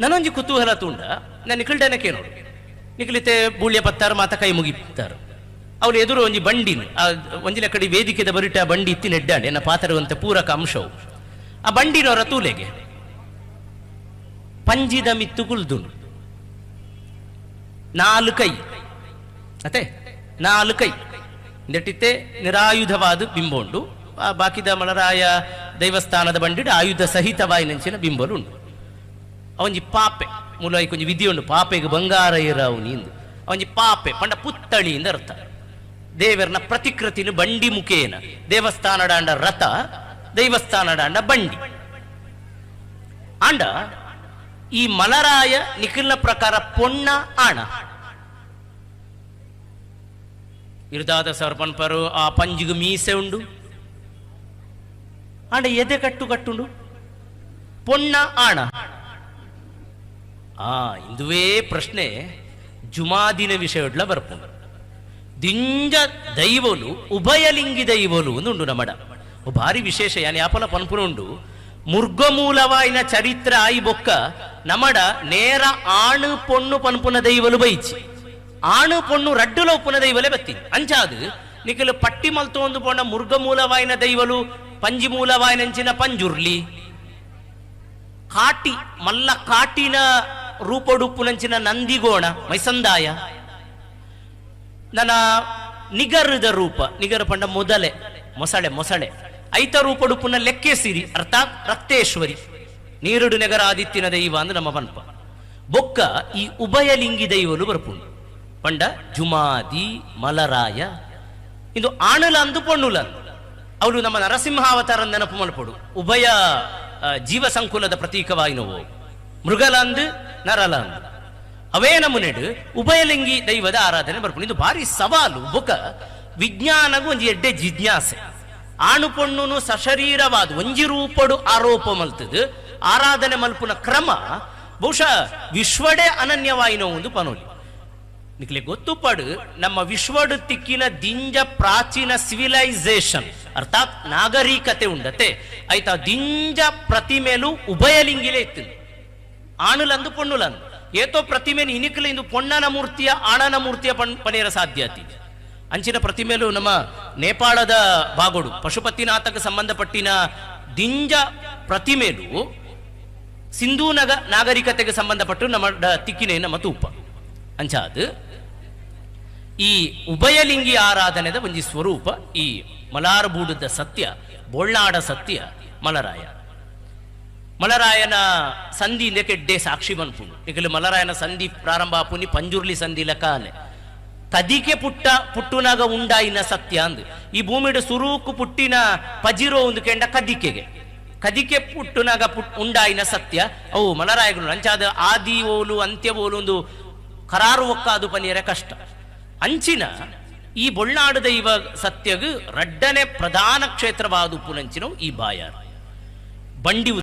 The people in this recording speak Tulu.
ನನೊಂಜಿ ಕುತೂಹಲ ತೂಂಡ ನಾನು ನಿಕಲ್ಡನೆ ಕೇನೋಡು. ನಿಕಲಿತೆ ಬೂಳ್ಯ ಪತ್ತಾರು ಮಾತ ಕೈ ಮುಗಿತ್ತಾರು. ಅವಳು ಎದುರು ಒಂಜಿ ಬಂಡಿನ ಆ ಒಂಜಿನ ಕಡೆ ವೇದಿಕೆದ ಬರಿಟ ಬಂಡಿ ಇತ್ತಿ ನೆಡ್ಡಾಂಡೆ ಎನ್ನ ಪಾತ್ರವಂತ ಪೂರಕ ಅಂಶವು. ಆ ಬಂಡಿನವರ ತೂಲೆಗೆ ಪಂಜಿದ ಮಿತ್ತು ಕುಲ್ದುಂಡು. ನಾಲು ಕೈ ಅತ್ತೆ, ನಾಲು ಕೈ ನೆಟ್ಟಿತ್ತೆ ನಿರಾಯುಧವಾದ ಬಿಂಬ ಉಂಡು. ಆ ಬಾಕಿದ ಮಲರಾಯ ದೇವಸ್ಥಾನದ ಬಂಡಿಡು ಆಯುಧ ಸಹಿತವಾಯಿನಂಚಿನ ಬಿಂಬಲು ಉಂಡು. ಅವಂಜಿ ಪಾಪೆ ಮೂಲ ಒಂಜಿ ವಿಧಿ ಉಂಡು, ಪಾಪೆಗೆ ಬಂಗಾರ ಇರವು ನೀಂದು. ಅವಂಜಿ ಪಾಪೆ ಪಂಡ ಪುತ್ತಳಿಯಿಂದ ಅರ್ಥ. ದೇವರನ ಪ್ರತಿಕೃತಿನ ಬಂಡಿ ಮುಖೇನ, ದೇವಸ್ಥಾನಡಾಂಡ ರಥ, ದೇವಸ್ಥಾನಡಾಂಡ ಬಂಡಿ. ಆಂಡ ಈ ಮಲರಾಯ ನಿಖಿಲ್ನ ಪ್ರಕಾರ ಪೊಣ್ಣ ಆಣ ಇರ್ದಾದ ಸರ್ಪನ್ಪರು ಆ ಪಂಜಿಗು ಮೀಸೆ ಉಂಡು, ಆಂಡ ಎದೆ ಕಟ್ಟು ಕಟ್ಟುಂಡು, ಪೊಣ್ಣ ಆಣ. ಆ ಇಂದುವೇ ಪ್ರಶ್ನೆ ಜುಮಾದಿನ ವಿಷಯಡ್ಲ ಬರ್ಪುಂಡು. ದಿಂಜ ದೈವಲು ಉಭಯಲಿಂಗಿ ದೈವಲು ಉಂಡು ನಮಡ. ಭಾರಿ ವಿಶೇಷ ಯಾನ್ ಯಾಪಲ ಪನ್ಪುನ ಉಂಡು. ಮುರ್ಗಮೂಲವಾಯಿನ ಚರಿತ್ರ ಆಯಿ ಬೊಕ್ಕ ನಮಡ ನೇರ ಆಣು ಪೊಣ್ಣು ಪನ್ಪುನ ದೈವಲು ಬೈಚಿ, ಆಣು ಪೊಣ್ಣು ರಡ್ಡುಲ ಉಪ್ಪುನ ದೈವಲೆ ಬತ್ತಿ. ಅಂಚಾದು ನಿಕಲು ಪಟ್ಟಿ ಮಲ್ತೊಂದು ಪೋಂಡ ಮುರ್ಗಮೂಲವಾಯಿನ ದೈವಲು ಪಂಜಿ ಮೂಲವಾಯಿನಂಚಿನ ಪಂಜುರ್ಲಿ, ಕಾಟಿ ಮಲ್ಲ ಕಾಟಿನ ರೂಪಡುಪ್ಪುನಂಚಿನ ನಂದಿಗೋಣ ಮೈಸಂದಾಯ, ನನ್ನ ನಿಗರದ ರೂಪ, ನಿಗರ ಪಂಡ ಮೊದಲೆ ಮೊಸಳೆ ಮೊಸಳೆ ಐತ ರೂಪಡುಪ್ಪುನ ಲೆಕ್ಕೆಸಿರಿ ಅರ್ಥಾತ್ ರಕ್ತೇಶ್ವರಿ, ನೀರುಡು ನೆಗರ ಆದಿತ್ತಿನ ದೈವ ಅಂದ್ ನಮ್ಮ ಪನ್ಪ. ಬೊಕ್ಕ ಈ ಉಭಯಲಿಂಗಿ ದೈವಲು ಬರ್ಪುಂಡು ಪಂಡ ಜುಮಾದಿ ಮಲರಾಯ. ಇಂದು ಆಣುಲಂದು ಪೊಣ್ಣುಲಂದು. ಅವಳು ನಮ್ಮ ನರಸಿಂಹಾವತಾರ ನೆನಪು ಮಲ್ಪೊಡು. ಉಭಯ ಜೀವ ಸಂಕುಲದ ಪ್ರತೀಕವಾಯಿನವು, ಮೃಗಲಂದು ನರಲಂದು. ಅವೇ ನಮೂನೆಡು ಉಭಯಲಿಂಗಿ ದೈವದ ಆರಾಧನೆ ಬರ್ಪುಂಡು. ಇದು ಭಾರಿ ಸವಾಲು. ಬೊಕ ವಿಜ್ಞಾನಗೂ ಒಂಜಿ ಎಡ್ಡೆ ಜಿಜ್ಞಾಸೆ. ಆಣು ಪೊಣ್ಣುನು ಸಶರೀರವಾದ ಒಂಜಿ ರೂಪಡು ಆರೋಪ ಮಲ್ತದು ಆರಾಧನೆ ಮಲ್ಪುನ ಕ್ರಮ ಬಹುಶಃ ವಿಶ್ವಡೇ ಅನನ್ಯವಾಯಿನ ಒಂದು ಪನೋಲಿ. ನಿಕ್ಲೆ ಗೊತ್ತುಪಡು, ನಮ್ಮ ವಿಶ್ವಡು ತಿಕ್ಕಿನ ದಿಂಜ ಪ್ರಾಚೀನ ಸಿವಿಲೈಸೇಷನ್ ಅರ್ಥಾತ್ ನಾಗರಿಕತೆ ಉಂಡತೆ, ಆಯ್ತಾ? ದಿಂಜ ಪ್ರತಿಮೆಲು ಉಭಯಲಿಂಗಿಲೇ ಇತ್ತು, ಆಣುಲಂದು ಪೊಣ್ಣುಲಂದು. ಏತೋ ಪ್ರತಿಮೆ ಇನಿಕಲು ಇಂದು ಪೊಣ್ಣನ ಮೂರ್ತಿಯ ಆಣನ ಮೂರ್ತಿಯ ಪನೇರ ಸಾಧ್ಯ ಆತಿ. ಅಂಚಿನ ಪ್ರತಿಮೆಲು ನಮ್ಮ ನೇಪಾಳದ ಬಾಗೋಡು ಪಶುಪತಿನಾಥಕ್ಕೆ ಸಂಬಂಧಪಟ್ಟಿನ ದಿಂಜ ಪ್ರತಿಮೆಲು ಸಿಂಧೂ ನಾಗರಿಕತೆಗೆ ಸಂಬಂಧಪಟ್ಟು ನಮ್ಮ ತಿಕ್ಕಿನೇ ನಮ್ಮ ತೂಪ. ಅಂಚಾದು ಈ ಉಭಯಲಿಂಗಿ ಆರಾಧನೆದ ಒಂಜಿ ಸ್ವರೂಪ ಈ ಮಲಾರಬೂಡದ ಸತ್ಯ, ಬೊಳ್ನಾಡ ಸತ್ಯ ಮಲರಾಯ. ಮಲರಾಯನ ಸಂಧಿ ಕೆಡ್ಡೆ ಸಾಕ್ಷಿ ಮನ್ಪುಂಡು. ನಿಕಲು ಮಲರಾಯನ ಸಂಧಿ ಪ್ರಾರಂಭ ಆಪುನಿ ಪಂಜುರ್ಲಿ ಸಂಧಿ ಲಕಾನೆ. ಕದಿಕೆ ಪುಟ್ಟ ಪುಟ್ಟುನಾಗ ಉಂಡಾಯಿನ ಸತ್ಯ ಅಂದು. ಈ ಭೂಮಿಡು ಸುರೂಕು ಪುಟ್ಟಿನ ಪಜಿರೋ ಒಂದು ಕೆಂಡ ಕದಿಕೆಗೆ, ಕದಿಕೆ ಪುಟ್ಟುನಾಗ ಉಂಡಾಯಿನ ಸತ್ಯ ಅವು ಮಲರಾಯಗಳು. ಅಂಚಾದ ಆದಿ ಓಲು ಅಂತ್ಯ ಓಲು ಒಂದು ಕರಾರು ಒಕ್ಕಾದು ಪನಿಯರೆ ಕಷ್ಟ. ಅಂಚಿನ ಈ ಬೊಳ್ನಾಡು ದೈವ ಸತ್ಯಗು ರಡ್ಡನೆ ಪ್ರಧಾನ ಕ್ಷೇತ್ರವಾದ ಪುನಂಚಿನವು ಈ ಬಾಯಾರು ಬಂಡಿ.